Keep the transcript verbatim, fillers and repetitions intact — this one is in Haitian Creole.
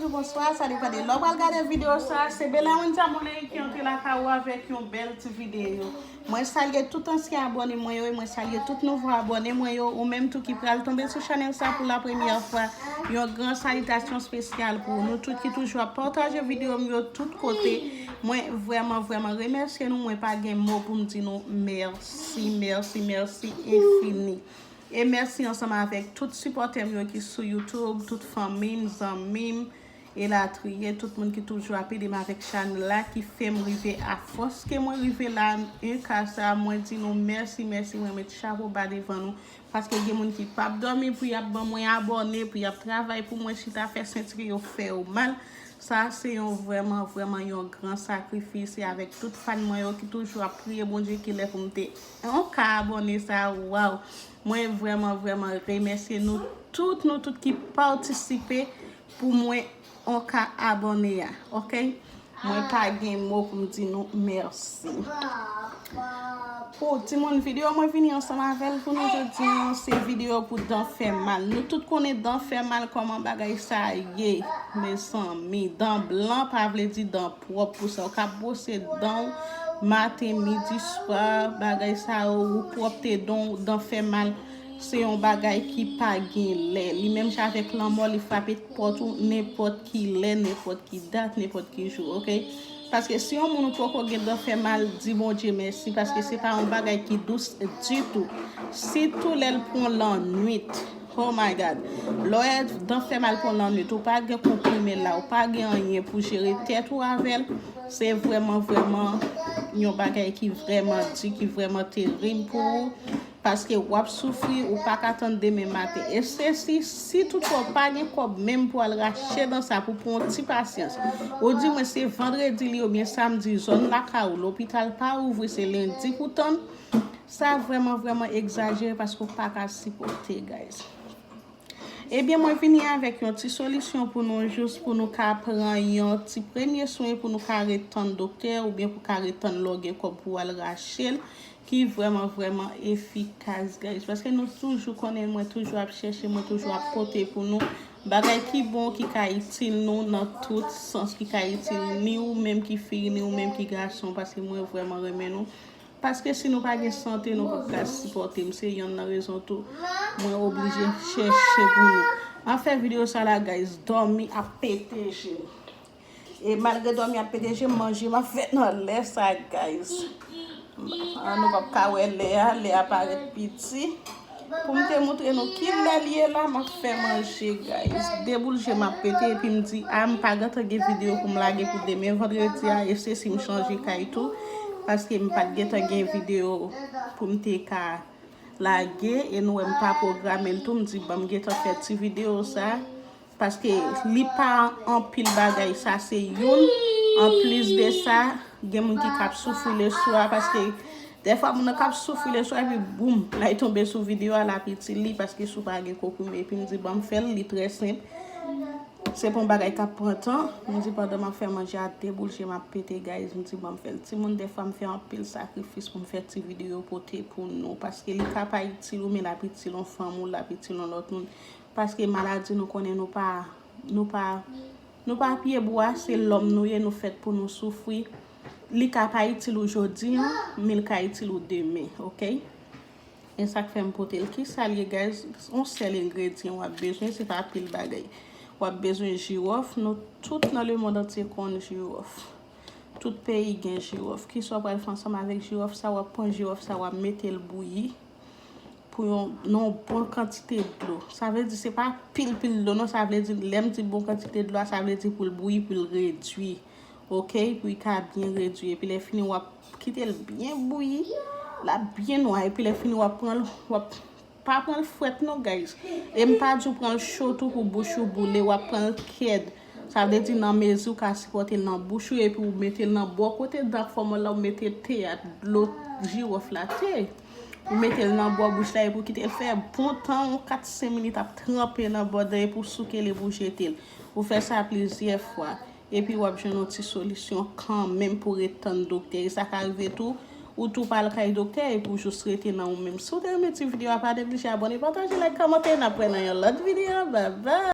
Bonswa, sa depann de lè w pral gade videyo sa. Se Bella Wendy Amoulin ki antre lakay ou avèk yon bèl ti videyo. Mwen salye tout ansyen abòne mwen yo e mwen salye tout nouvo abòne mwen yo. Ou menm tou ki pral tonbe sou chanèl sa pou la premyè fwa, yon gran salitasyon espesyal pou nou tout ki toujou ap pataje videyo m yo tout kote. Mwen vrèman, vrèman remèsye nou. Mwen pa gen mo pou m di nou mèsi, mèsi, mèsi enfini. E mèsi ansanm avèk tout sipòtè m yo ki sou YouTube, tout fanmi m, zanmi m, elatriye, tout moun ki toujou ap ede m avèk chanèl la, ki fè m rive a fòs ke mwen rive la, en ka sa, mwen di nou mèsi, mèsi, mwen met chapo ba devan nou, paske gen moun ki p ap dòmi pou y ap ban mwen abòne, pou y ap travay pou mwen chita fè senti ke yo fè yo mal. Sa se yon vrèman, vrèman yon gran sakrifis. E avèk tout fan mwen yo ki toujou ap priye Bondye ki lè pou m te yon ka abòne sa, waw. Mwen vrèman, vrèman remèsye nou tout, nou tout ki patisipe pou mwen yon ka abòne a, oke? Mwen pa gen mo pou m di nou mèsi. Pou timoun, videyo mwen vini ansanm avè l pou nou jodi an, se videyo pou dan fè mal. Nou tout konnen dan fè mal, kòman bagay sa ye, mezanmi. Dan blan pa vle di dan pwòp. Pou sa, ou ka bwose dan w maten, midi, swa, bagay sa yo, ou pwòpte dan w, dan fè mal. Se yon bagay ki pa gen lè. Li menm jan avèk lanmò, li frape pòt ou nenpòt ki lè, nenpòt ki dat, nenpòt ki jou, oke? Paske si yon moun ou poko gen dan fè mal, di Bondye mèsi, paske se pa yon bagay ki dous ditou. Sitou lè l pran lannwit. Oh my God. Lè w wè dan fè mal pran lannwit, ou pa gen konprime la, ou pa gen anyen pou jere tèt ou avè l, se vrèman, vrèman yon bagay ki vrèman di, ki vrèman terib pou ou. Paske w ap soufri, ou pa ka tann demen maten. E se si, si toutfwa w pa gen kòb menm pou al rache dan sa pou pran yon ti pasyans. Ou di mwen se vandredi li oubyen samdi, zòn lakay ou, lopital pa ouvri, se lendi pou tann. Sa vrèman, vrèman egzajere paske w pa ka sipòte, guys. Ebyen, mwen vini avèk yon ti solisyon pou nou, jis pou nou ka pran yon ti premye swen, pou nou ka ret tann doktè, oubyen pou ka ret tann lè w gen kòb pou w al rache l, ki vrèman, vrèman efikas, guys. Paske nou toujou konnen, mwen toujou ap chèche, mwen toujou ap pote pou nou bagay ki bon, ki ka itil nou nan tout sans, ki ka itil ni ou menm ki fi, ni ou menm ki gason, paske mwen vrèman renmen nou. Paske si nou pa gen sante, nou p ap ka sipòte m. Se yonn nan rezon tou mwen oblije chèche pou nou. M ap fè videyo sa la, guys. Dòmi ap pete je m. E malgre dòmi ap pete je m, manje m ap fè nan lè sa, guys. Ah, nou p ap ka wè lè a, lè a parèt piti. Pou m te montre nou ki lè l ye la, m ap fè manje, guys. De boul je m ap pete, epi m di, a, m pa gentan gen videyo pou m lage pou demen vandredi a, e se si m chanje kay tou, paske m pa t gentan gen videyo pou m te ka lage, e nou wè m pa pwograme l tou, m di, ban m gentan fè ti videyo sa. Paske li pa anpil bagay, sa se youn. Anplis de sa, gen moun ki k ap soufri leswa, paske dèfwa moun nan k ap soufri leswa, epi boum, l al tonbe sou videyo a, l ap itil li, paske si w pa gen konprime, epi m di, ban m fè l, li trè senp. Se pa yon bagay k ap pran tan, m di pandan m ap fè manje a, de boul je m ap pete, guys, m di, ban m fè l. Timoun, dèfwa m fè anpil sakrifis pou m fè ti videyo pote pou nou, paske li ka pa itil ou, men l ap itil yon fanm ou, l ap itil yon lòt moun. Paske maladi nou konnen nou pa, nou pa, nou pa pyebwa, se lòm nou ye, nou fèt pou nou soufri. Li ka pa itil ou jodi an, men l ka itil ou demen, oke? E sa k fè m pote l. Kisa l ye, guys? Yon sèl engredyan w ap bezwen, se pa pil bagay. W ap bezwen jiwòf, nou tout nan lemonn antye konn jiwòf. Tout peyi gen jiwòf. Kisa w pral fè ansanm avèk jiwòf sa? W ap pran jiwòf sa, w ap mete l bouyi pou yon, nan yon bon kantite dlo. Sa vle di se pa pil, pil dlo, non. Sa vle di, lè m di bon kantite dlo a, sa vle di pou l bouyi, pou l redui. Oke? Pou l ka byen redui. Epi lè fini, w ap kite l byen bouyi. L ap byen nwa. Epi lè fini, w ap pran l, w ap pa pran l frèt non, guys. E m pa di w pran l cho tou pou bouch ou boule, w ap pran l kèd. Sa vle di nan mezi w ka sipòte l nan bouch ou, epi w mete l nan bò kote dan fòmòl la, w mete te a, dlo jiwòf la, te. Ou mete l nan bò bouch la, epi w kite l fè bon tan, yon kat senk minit ap tranpe nan bò dan, epi w souke l, epi w jete l. Ou fè sa plizyè fwa. Epi w ap jwenn yon ti solisyon kanmenm pou ret tann doktè. E sa ka rive tou, ou tou pa al kay doktè epi w jis rete nan ou menm. Si w te renmen ti videyo a, pa neglije abòne, pataje, like, kòmante, n ap wè nan yon lòt videyo. Babay!